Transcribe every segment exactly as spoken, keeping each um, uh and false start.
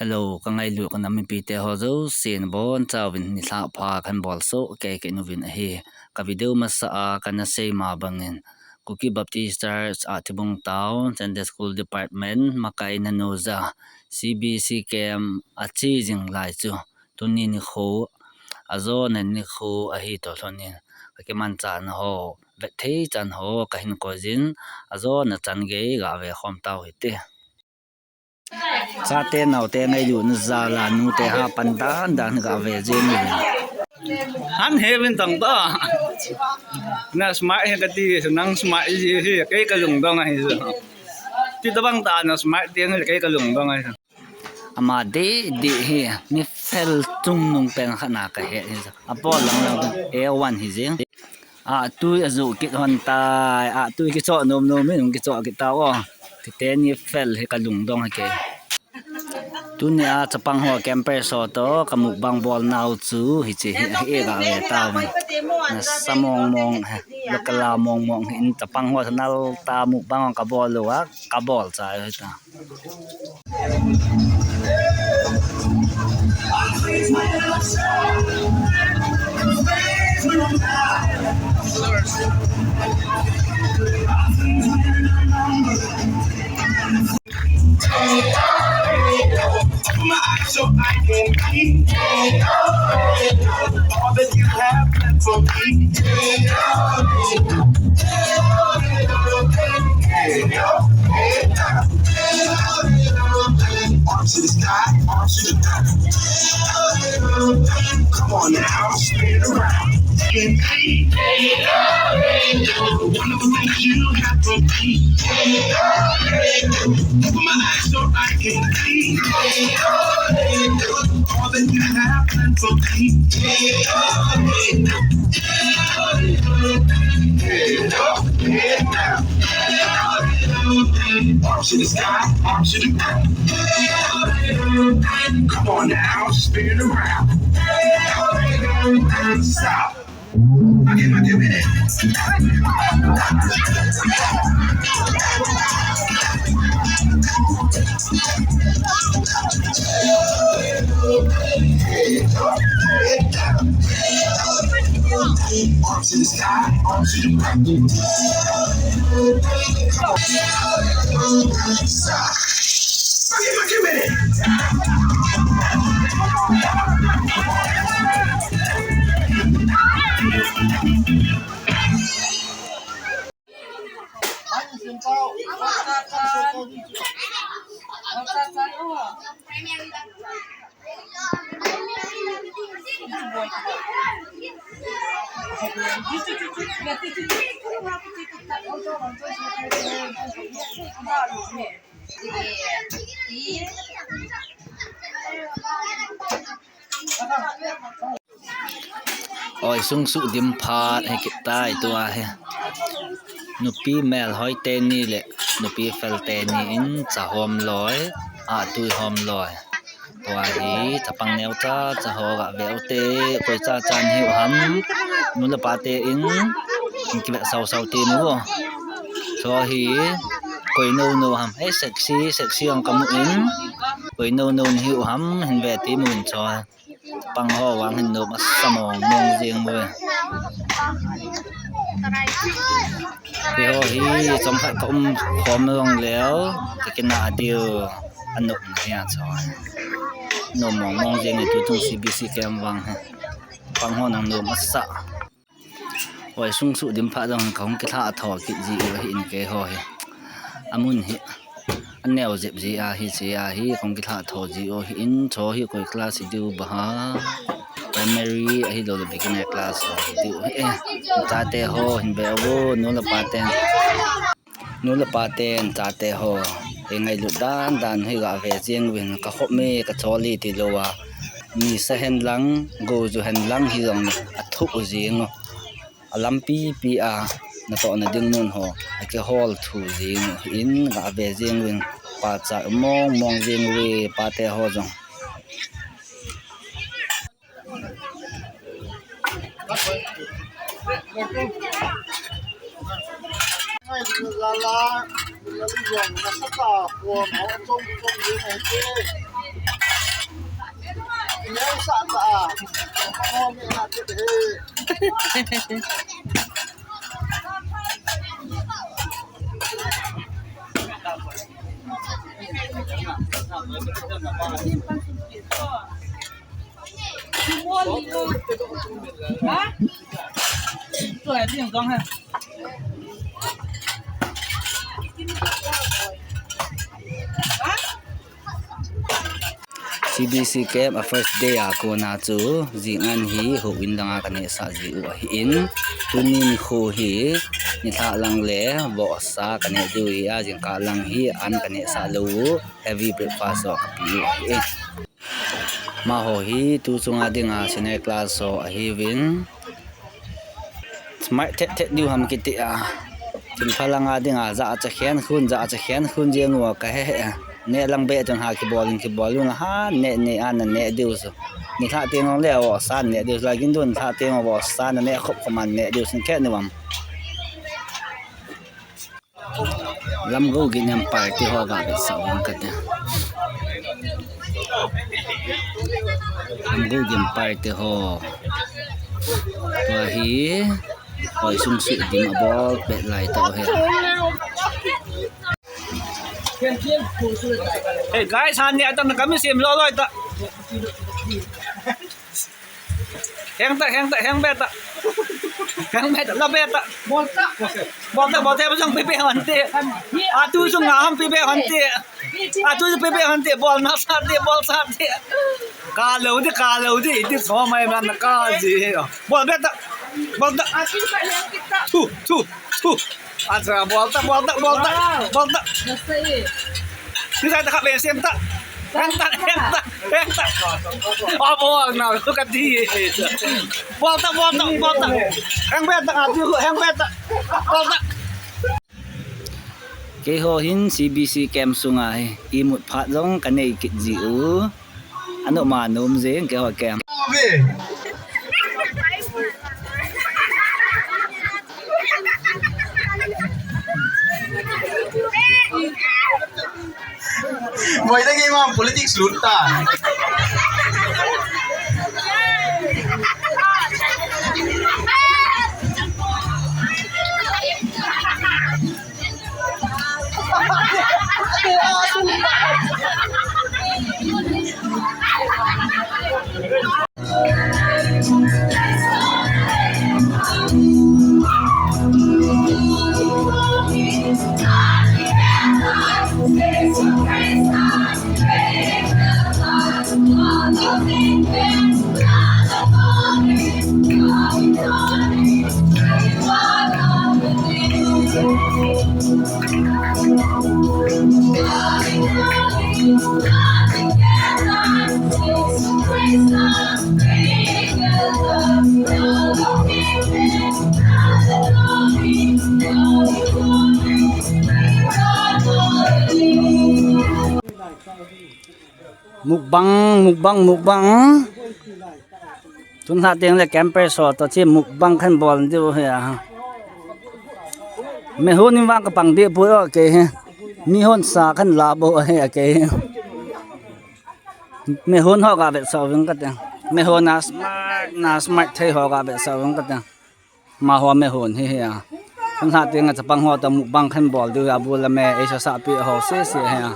Hello, ka ngailut ka nam mipite ho jouse nabonchauvin nilhah pha kahin bolsoh kei kei uvin ahi. Ka video masa a kana sei ma bangin Kuki Baptist Church Ahthibung Town Sunday School Department makaina noja C B C camp ache jing lai chu tuni nikho, ajona nikho ahi toh lhonin, ka kimanchahna ho, vet thei chan ho kahin koijin, ajona chan gei gave khom tau hite. Chate naote ngailutna jal a nute hapan dan dan gave jing uvin. Han he vin tang ta. Na smart he kati, nang smart ji hi, kei kalungdong ahi. Ti tabang ta na smart ti hi, kei kalungdong ahi. Ama deh deh hi, mi fel chungnung pen khat na kahe hi. Abol lang lang A one hi jeng. Ahtui ajoh kit hon tai, ahtui kichoh nom nom in hung kichoh kit tau o. Titeni fel hi kalungdong hi kei. Tunia chapang ho campers ho toh ka mukbang bol nau chu hiche hi ahi gave tau. Nasa mong mong hi, lokal a mong mong hi in chapang ho nal ta mukbang kabol lou a, kabol chai hi ta. Open my eyes so I can see all that you have planned for me. Arms to the sky, arms to the ground. Come on now, spin it around. Can see. Wonderful things you have for me. Open my eyes so I can see all that you have planned for me. Head up, head down. Arms to the sky, arms to the ground. Come on now, spin it around. Stop. Give it, give it. Arms to the sky, arms to the ground. Stop. Give it, give it. Oi, sung suh dim phat hi kit tai tua hi. Nupi melhoi teni le nupi fel teni in cha hom loi, ahtui hom loi. Tua hi chapang neocha cha ho gave u te, koi cha chan hiu ham. Nu le pa te in, in kive sau sau ti nu. Chu hi koi nou nou ham. Ei, sexy, sexy ang kamu in. Koi nou nou hiu ham, hin ve ti mu in chu. Chapang ho vang hin nom asa mong mong jing uve. Keiho hi chomkhat ka um khom jong leu, ka kinah diu anopna hi a chu. Nom mong mong jing e tuchung C B C camp vang hi. Chapang ho nang nom asa. Oi, sung suh dim phat jong kahung kilha tho kit ji u ahin keiho hi. Amun hi aneo jep ji ahi, che ahi, kahung kilha tho ji u ahin, chu hi koi class hi diu ba ha. Primary ahilou le beginner class hi diu ahi. Chate ho hin ve uvo, nu le pa ten. Nu le pa ten chate ho hi ngailut dan dan hi gave jing uvin, ka khop me ka choli tilou a. Nisa hen lang, go ju hen lang hijong athuh jing u. Alampi pi a natohna ding mun ho akihol thu jing u ahin, gave jing uvin, pachat mong mong jing uve, pate ho jong. C B C camp a first day a kona chu jing an hi houin langa kaneh sah jiu ahin, tunin kho hi nilhah lang le vohsa kaneh diu hi a, jingkah lang hi an kaneh sah lou u, heavy breakfast ho kapiu ahi. Amaho hi tu chunga dinga senior class ho ahiuvin, smart thet thet diu ham kiti a. Thilpha langa dinga ja a cha khen khun, ja a cha khen khun jeng uva kahe he. Neh lang be chun ha kibol in kibol un, ha neh neh a naneh diu chu. Nilhah teng le vohsa neh diu chu, lagin dun nilhah teng vohsa naneh khop khop man neh diu chun khe ni vam. Lamgo gin party ho ga vetsah uvin kate. Lamgo gin party ho. Tua hi hoi sung sui dim abol pet lai tau hi. Hey guys, han ni atam na kami sim lo lo ta. Heng ta, heng ta, heng be ta. Heng be ta, la be ta. Bol ta. Bol ta, bol ta, bol ta, pe pe hon te. A tu sung a ham pe pe hon te. A tu pe pe hon te, bol na sa te, bol sa te. Ka lo de, ka lo de, iti so mai man ka ji. Bol be ta. Bol ta. A tu sa heng kita. Tu, tu, tu. Acha, bol ta, bol ta, bol ta, bol ta. Nasa e. Ni sa ta kha be sem ta. Heng ta, heng ta, heng ta. A bol na, tu ka di. Bol ta, bol ta, bol ta. Heng be ta, a tu heng be ta. Bol ta. Keiho hin C B C camp sunga hi imut phat jong kanei kit jiu. Anu ma num jing keiho camp. Moi lagi ma politics lut ta. Mukbang, mukbang, mukbang. Tun lha teng le camper so to chi mukbang khan bol diu hi a. Mehon in vang ka pang deh poi o kei hi. Mihon sa khan la bo hi a kei hi. Mehon ho ga vetsah uving kate. Mehon na smart, na smart thei ho ga vetsah uving kate. Amaho mehon hi hi a. Tun lha teng a chapang ho to mukbang khan bol diu hi a, bu la me ei sa sa pi ho se se hi a.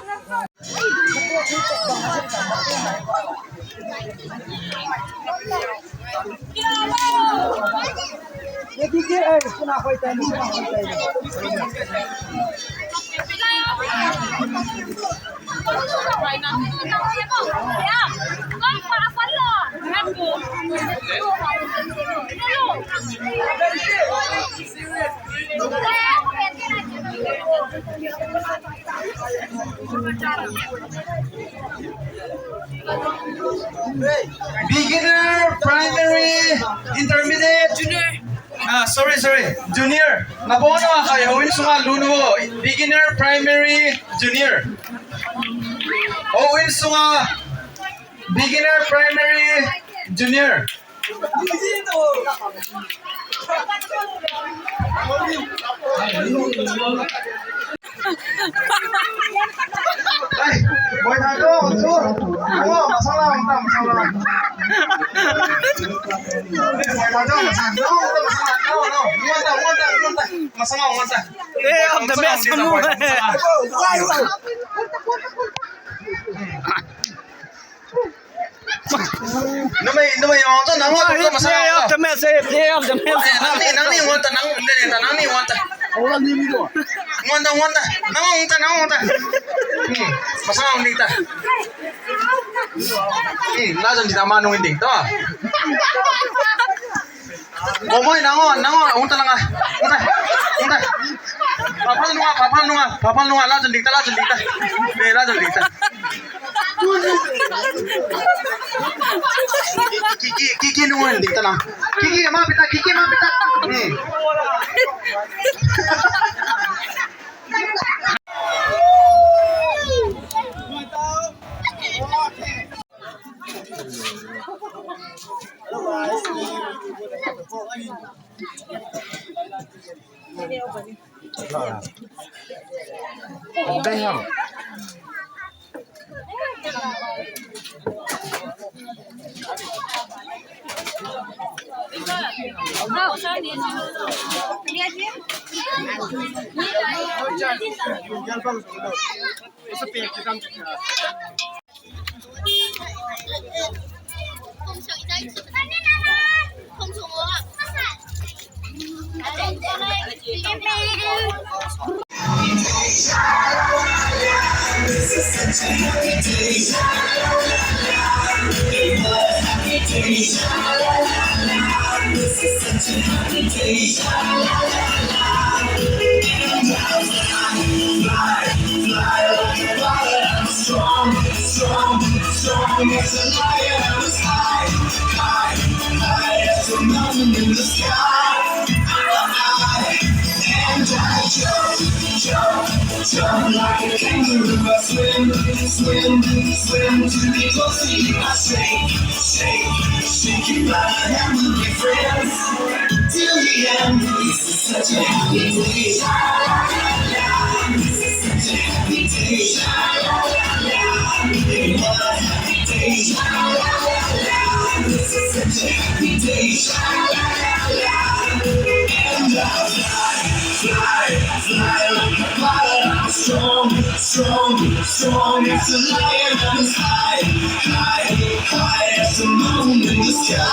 Beginner, primary, intermediate, junior. Ah, sorry, sorry. Junior. Nabon'a hai houin sunga lut un. Beginner, primary, junior. Houin sunga beginner, primary, junior. Ai, boy tha jo, jo. Ngo, masang lang, masang lang. Boy tha jo, masang lang. No, no, masang lang. No, no. Ngonta, ngonta, ngonta. Masang lang, ngonta. Eh, of the best, masang lang, masang lang. Numei, numei, ong ta, nang ong ta, masang ong ta. Play of the match, eh, play of the match. Eh, nangni, nangni ong ta, nang, nangni, nangni ong ta. Ong ta, ong ta, nang ong ta, nang ong ta. Hmm, masang ong ta. Hmm, la jon ding ta, ma nung ding ta. Komoi, nang ong, nang ong, ong ta langa. Ong ta, ong ta. Phapha nunga, phapha nunga, phapha nunga, la jon ding ta, la jon ding ta. Eh, la jon ding ta. Kiki, Kiki nung ong ding ta na. Kiki, ma pita, Kiki, ma pita. Hmm. Strong, strong, strong as a lion in the sky. High, high as a mountain in the sky. I, I, and I jump, jump, jump like a kangaroo. I swim, swim, swim to be close to you. I shake, shake, shake you by the hand, we'll be friends till the end. This is such a happy day. This is such a happy day. What a happy day. This is such a happy day. And I fly, fly, fly like a pilot. I'm strong, strong, strong as a lion. I'm high, high, high as the moon in the sky.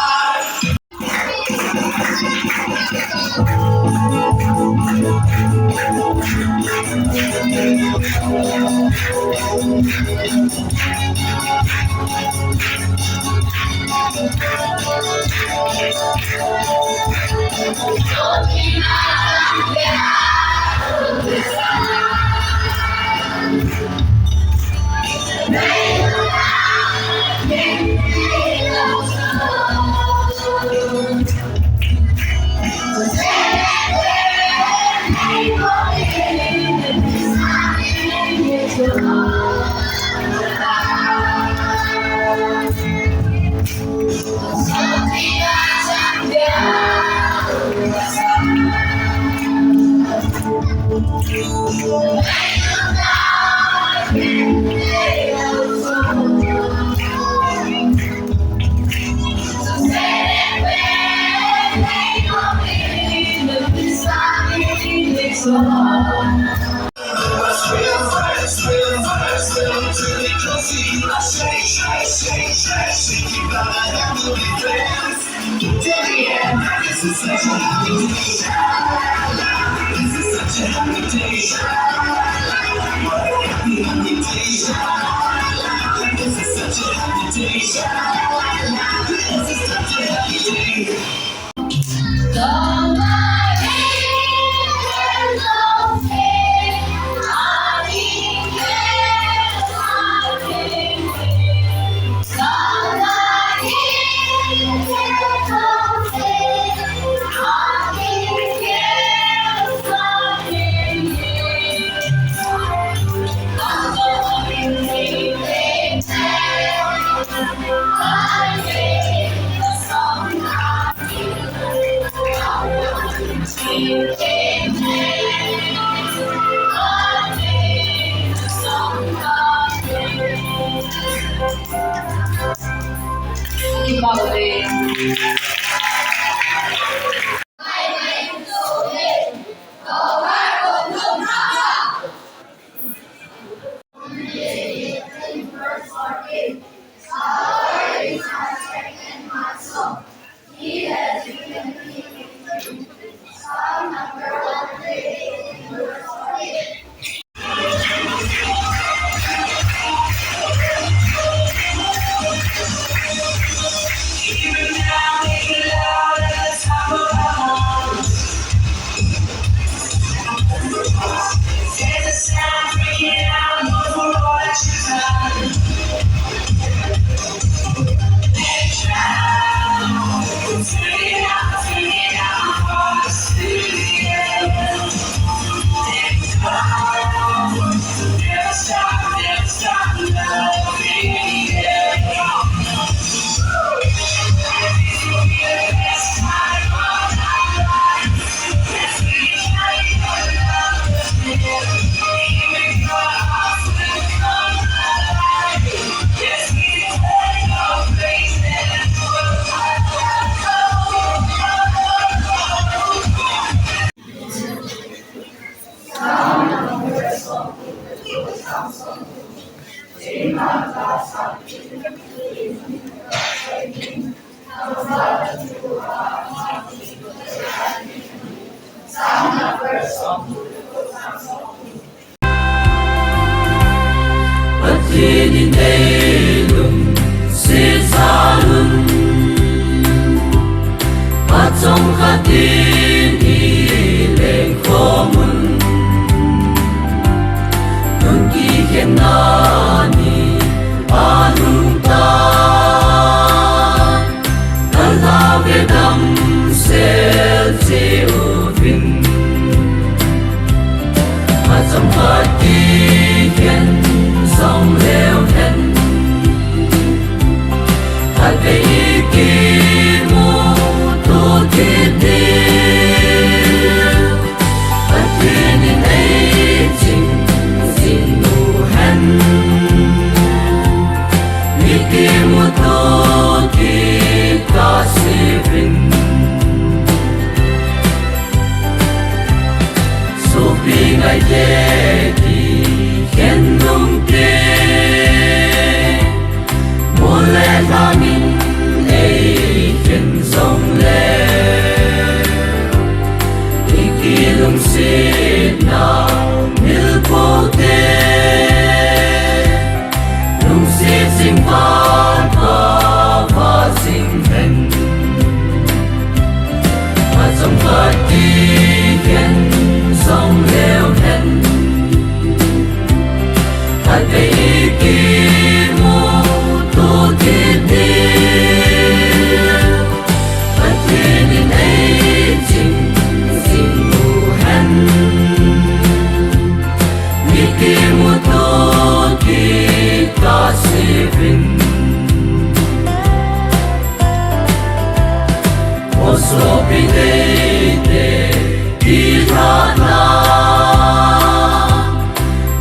Pathen in eilungset jal un, achom khat in eilengkhom un, nung kikhenna ni alhung ta, nalhah ve damsel cheh uvin. Achom khat kikhen jong leu hen, khatvei kimuto kit ding, Pathen in eiching jing uhen. Mi kimuto kit kasei uvin. Sopi ngaite kikhen nungte, mol le lhang in eikhen jongleu, i kilungsetna mil poute, lungset jing vang kava jing hen. Achom khat kikhen jong leu hen, khatvei kimuto kit ding, Pathen in eiching jing uhen. Mi kimuto kit kasei uvin. O sopi teitei, kilhahna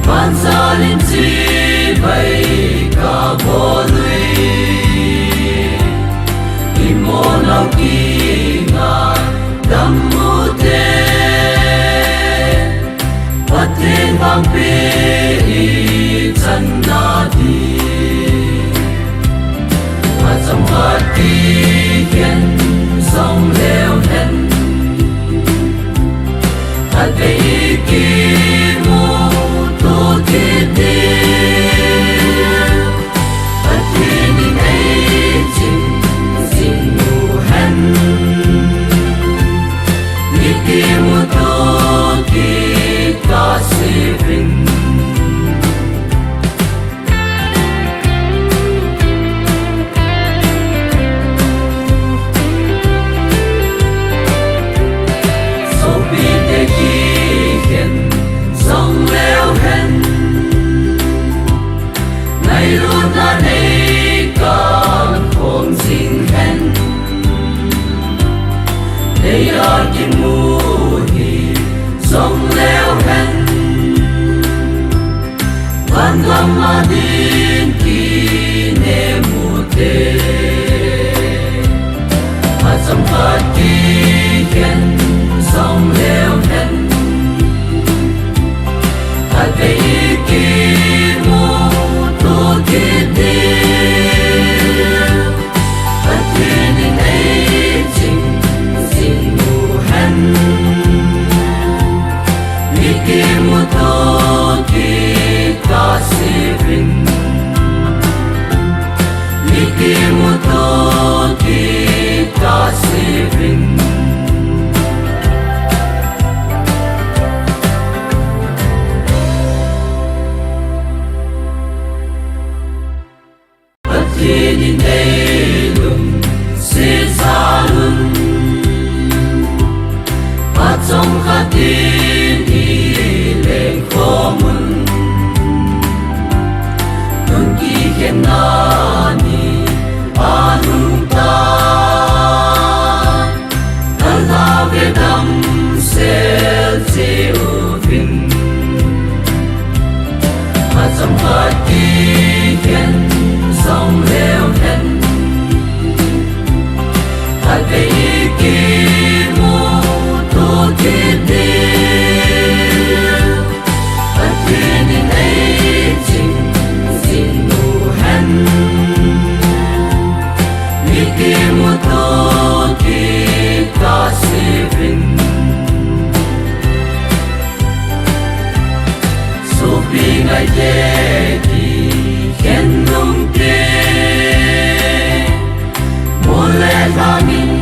banjal in chibai kabol uve. I munau kingaidam ute, Pathen vangpeh ichan nading. Achom khat kikhen jong leu hen, khatvei kimuto kit ding, Pathen in eiching jing uhen. Mi kimuto kit kasei uvin. Kimuto kit kasei uvin, sopi ngaite kikhen nungte, mol le lhang in